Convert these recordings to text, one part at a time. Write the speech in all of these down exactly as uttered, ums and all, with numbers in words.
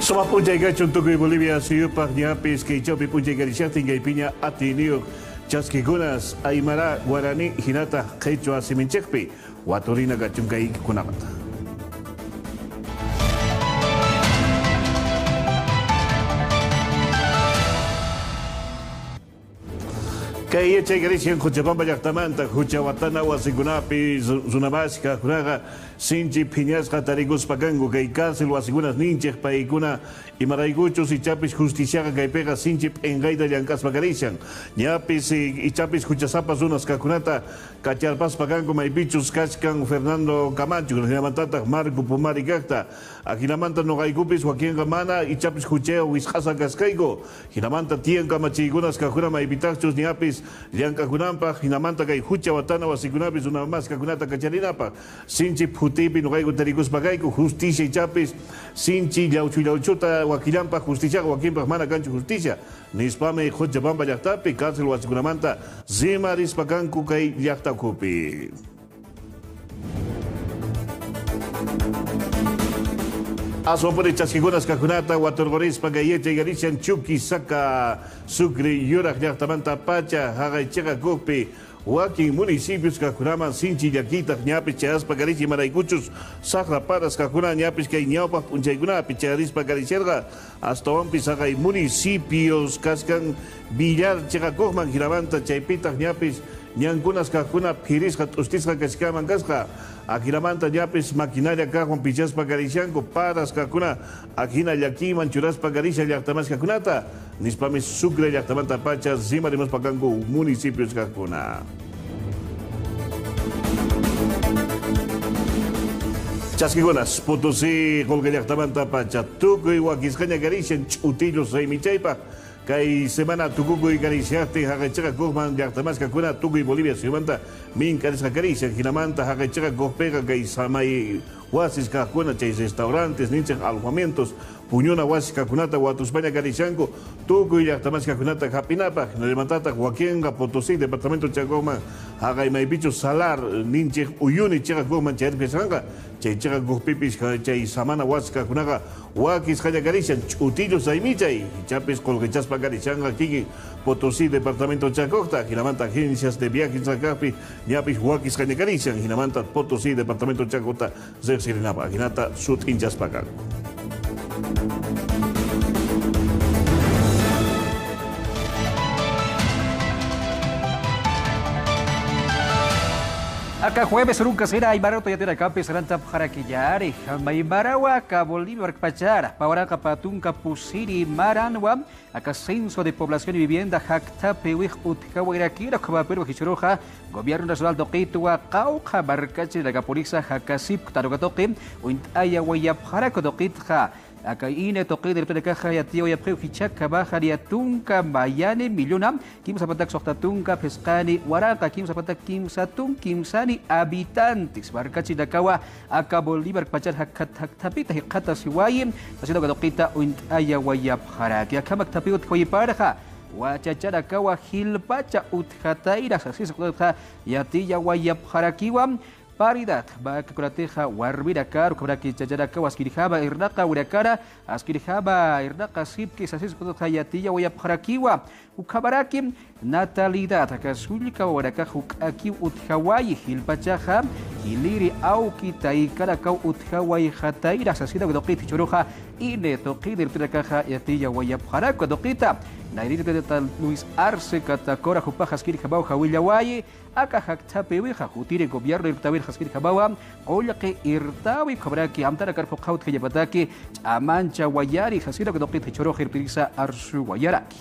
Suma p'unchaykachun tukuy Bolivia suyupaq, ñapis kay chawpi p'unchaykarishaqtin kaypiña atiniyuq chaskikunas aymara, guarani, jinata qhichwa siminchiqpi waturina kachun kaykunamanta. Kay yachaykarishan Quchapamba llaqtamanta, jucha watana wasikunapi ru-, runamaskha kunaqa sinchi phiñasqa tarikuspa kanku, kay cárcel wasikunas ninchik, paykuna imaraykuchus ichapis justiciaqa kaypiqa sinchi p'inqayta llank'aspa karishan. Ñapis, eh, ichapis juchasapa runas kaqkunata kacharpaspa kanku, maypichus kachkan Fernando Camacho, jinamantataq Marco Pumari kaqta. Ajinamanta nuqaykupis wakinqa mana ichapis juchayaw wisq'asa kasqayku. Jinamanta tiyan kamachiykunas kaqkuna maypitaqchus ñapis llank'akunanpaq, jinamanta kay jucha watana wasikunapis runamaskha kaqkunata kacharinapaq. Sinchi phutipi nuqayku tarikuspa kayku, justicia ichapis sinchi llawchu llawchuta wakillanpaq justiciaqa, wakinpaq mana kanchu justicia, nispami Quchapamba llaqtapi cárcel wasikunamanta rimarispa kanku kay llaqta ukhupi. Aswanpuni chaskikunas kaqkunata waturqurispa kay yachaykarishan Chuquisaca, Sucre yuraq llaqtamantapacha, jaqay chiqakuqpi wakin municipios kaqkunaman sinchi llakiytaq ñapis chayaspa karishan, imaraykuchus saqra paras kaqkuna ñapis kay ñawpaq p'unchaykunapi chayarispa karisharqa. Astawanpis jaqay municipios kaskan Villar chiqakuqman, jinamanta chaypitaq ñapis ñankunas kaqkuna phirisqa t'ustisqa kachkaman kasqa. Ajinamanta ñapis maquinaria kaqwan pichaspa karishanku, paras kaqkuna ajina llakiyman churaspa karishan llaqtamaskha kaqkunata, nispami Sucre llaqtamantapacha rimarimuspa kanku municipios kaqkuna. Chaskikunas, Potosí qullqi llaqtamantapacha tukuy wakisqaña karishan ch'utillu saymichaypaq. Kay semana tukukuy karishaqtin jaqay chiqakuqman llaqtamaskha kaqkuna tukuy Bolivia suyumanta mink'arisqa karishan, jinamanta jaqay chiqakuqpiqa kay samay wasis kaqkuna, chay restaurantes ninchik, alojamientos, puñuna wasis kaqkunata watuspaña karishanku, tukuy llaqtamaskha kaqkunata jap'inapaq, jinallamantataq wakinqa Potosí departamento chiqakuqman, jaqay maypichus Salar ninchik, Uyuni chiqakuqman chayarpashanqa, chay chiqakuqpipis ja-, chay samana wasis kaqkunaqa wakisqaña karishan, ch'utillu saymichay, ichapis qullqichaspa karishanqa kikin Potosí departamento chiqakuqta, jinamanta agencias de viajes kaqpi ñapis wakisqaña karishan, jinamanta Potosí departamento chiqakuqta riqsirinapaq, ajinata sut'inchaspa kanku. Aka jueves urunqasina aymara uta yatirakapis sarantapxarakillari, aymarawa aka Bolivia markpachara, pä waranqa pä tunka pusiri maranwa, aka Censo de Población y Vivienda jakthapiwix utjawayirakira, ukhamapirwa jichhüruxa Gobierno Nacional tuqitwa qawqha markachirinakapunixa jakasipkta, uka tuqi uñt'ayawayapxarakwa tuqitxa, aka INE tuqini irpinakaxa yatiyawayapxiw jichhakamaxa niya tunka mayani millona kimsa patak suxta tunka phisqani waranqa kimsa patak kimsa tun kimsani habitantes markachirinakawa aka Bolivia markpachar jakthapita jikxatasiwayi, sasina uka tuqita uñt'ayawayapxaraki. Akham jakthapiw utjawayiparxa, wachacharakawa jilpacha utjatayra sasisa uka tuqitxa yatiyawayapxarakiwa. Paridad, mä aka kunatixa warmirakar, ukhamaraki chacharakawa askirjama irnaqawirakara, askirjama irnaqasipki sasisa uka tuqitxa yatiyawayapxarakiwa. Ukhamaraki natalidad, aka sullka wawanakax juk'akiw utjawayi, jilpachaxa jiliri awki taykanakaw utjawayxatayra sasina uka tuqit jichhüruxa INE tuqini irpinakaxa yatiyawayapxarakwa tuqita. Nayrïr tata Luis Arce Catacora jupax askirjamaw jawillawayi, aka jakthapiwixa jutiri gobierno irptawir askirjamawa qullqi irtawi, ukhamaraki amtarakar phuqha utjañapataki ch'amanchawayari sasina uka tuqit jichhürux irpirisa arsuwayaraki.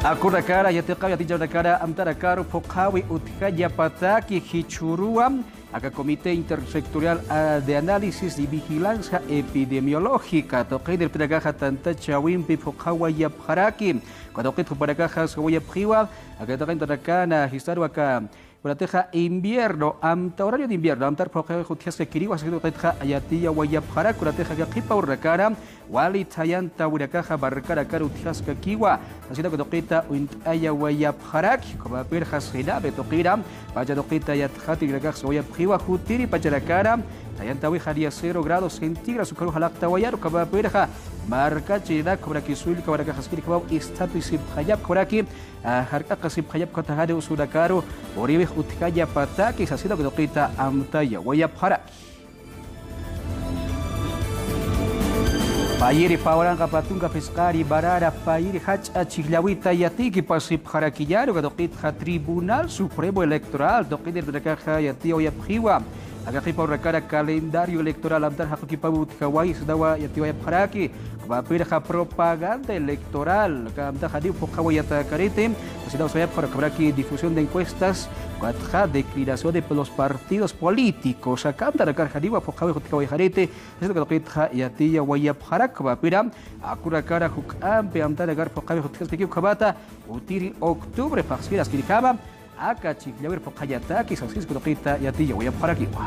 Akunakara yatiqaw yatichawnakara amtarakar phuqhawi utjañapataki jichhüruwa aka Comité Intersectorial, ah, de Análisis y Vigilancia Epidemiológica tuqini irpinakaxa tantachawimpi phuqhawayapxaraki. Uka tuqit jupanakaxa sawayapxiwa aka yatiqañ amtarakana jistarwa aka kunatixa invierno, amta horario de invierno, amtar phuqhawix utjaskakiriwa sasina uka tuqitxa yatiyawayapxarak, kunatixa aka qhipa urunakana wali thayantawinakaxa markarakar utjaskakiwa sasina uka tuqita uñt'ayawayapxaraki, ukhamapirxa CENAVE tuqina pacha tuqita yatxatirinakax sawayapxiwa jutiri pacharakana Tayantawix janiya cero grados centígrados ukaru jalaqtawayar, ukhamapïrixa markachirinaka ukhamaraki sullka waranqax askirjamaw isthapisipxañap ukhamaraki, ah, jark'aqasipxañap ukhatajani usunakaru, puriwix utjañapataki sasina uka tuqita amtayawayapxaraki. Payiri pä waranqa pä tunka phisqari marara payiri jach'a chhijllawita yatiykipasipxarakiñäni, uka tuqitxa Tribunal Supremo Electoral tuqinir ukanakaxa yatiyawayapxiwa. Aka qhipa urunakana calendario electoral amtar jaqukipaw utjawayi sasinawa yatiyawayapxaraki. Ukhamapïrixa propaganda electoral, aka amtax janiw phuqhawayatakariti sasinaw sayapxar, ukhamaraki difusión de encuestas, ukatxa declinación de los partidos políticos, aka amtanakar janiwa phuqhawix utjawayxariti sasina uka tuqitxa yatiyawayapxarak. Ukhamapïra akunakara juk'ampi amtanakar phuqhawix utjaskaki, ukhamata utiri octubre phaxsir askirjama aka chhijllawir phuqhañataki sasina uka tuqita yatiyawayapxarakiwa.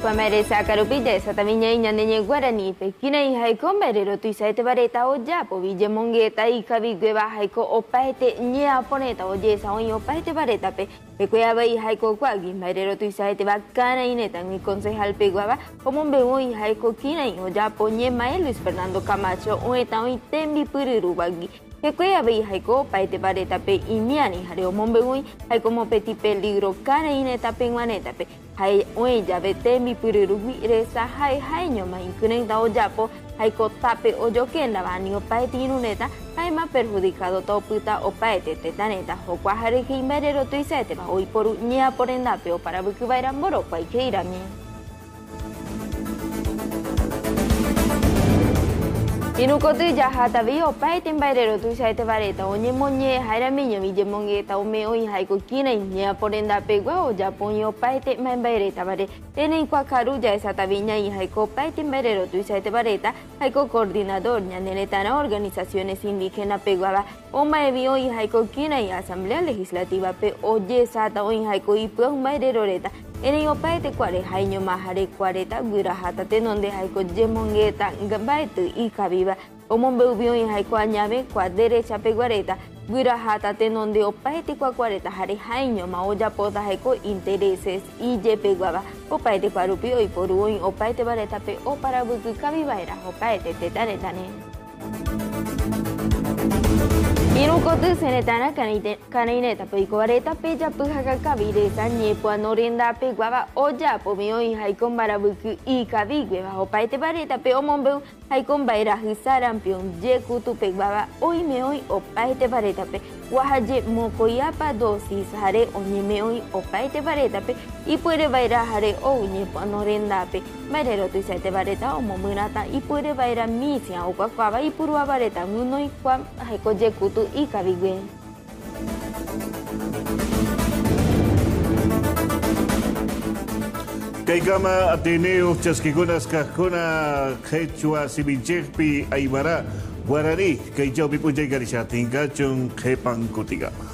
Juan María Sacarupi, ya esa también ña iña neñe guaranipe. Kina i jaiko mbairero tuisa ete bareta oyapo, Villa Mongueta, i javi gueva jaiko opaete ñe aponeta, oye esa oñi opaete baretape. Jekue abai jaiko kuagi mbairero tuisa ete va kana ineta mi concejal peguava, como mbe oñi jaiko kina i oyapo ñe mae Luis Fernando Camacho, oeta oñi tembi pürüru vagi. Jekue abai jaiko opaete baretape imiani jare omombe oñi jaiko mopeti peligro kana ineta peguanetape. Jay uñi llave tembi pürüru wiresa jay jay ñoma inkünenta oyapo, jaiko tape oyokenra vani opaete inuneta, jayma perjudicado topüta opaete tetaneta, jokua jare jay mbairero tuisa ete va oiporu ñe aporendape opara büküvaira mboro kuaikeirami. Inukotu yajatavi opaete mbairero tuisa ete bareta oñe moñe jairamiño Villa Mongueta ome oñi jaiko kina i ñe aporendape gua oyapo oñi opaete mae mbaireta bare. Tene ikua karu ya esa tavi ña i jaiko opaete mbairero tuisa ete bareta, jaiko coordinador ña neretana organizaciones indígena peguava, oma evi oñi jaiko kina i Asamblea Legislativa pe oye sata oñi jaiko ipüa mbairero reta. Ene i opaete kuare jay ñoma jare kuareta guira jata tenonde jaiko Villa Mongueta mbaetü i javiva. Como mbe ubi oñi jaiko añave kua derecha peguareta, guira jata tenonde opaete kua kuareta jare jay ñoma oyapota jaiko intereses i ye peguava. Opaete kuarupi oiporu oñi opaete baretape opara bükü javivaira opaete tetanetane. Inukotu senetana kanite-, kana ineta peiko bareta peya püja kakavi resa ñe pua norenda peguava oyapo mi oñi jaiko mbara bükü i javi gueva opaete baretape omombe Jaiko mbairajü sarampión yekutu peguava oime oñi opaete baretape, wajaye mokoyapa dosis jare oñeme oñi opaete baretape, ipuere vaira jare ouñe pua norendape, mbairero tuisa ete bareta omomünata, ipuere vaira misia ukua kuava ipurua bareta ngünoy kua jaiko yekutu i javigue. Kaykama Ateneo chaskikunas kajkuna qhichwa siminchikpi aymara, guarani, kaychawpi p'unchaykarishatin kachun qhipan kutikama.